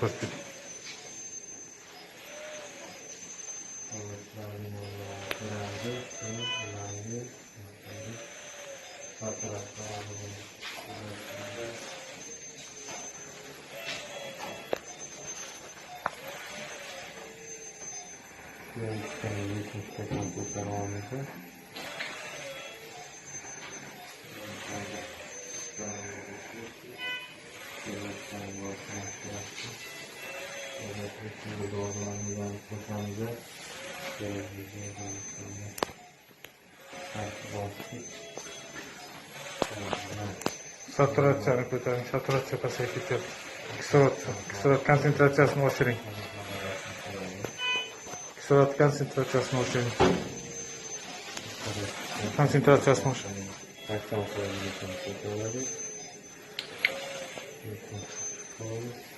Bosib. Saturatsiyani ko'taring, saturatsiya pasayib ketyapti. Kislorod konsentratsiyasini oshiring. Kislorod konsentratsiyasini oshiring. Konsentratsiyasini oshiring. 80%gacha ko'tariladi. 70%.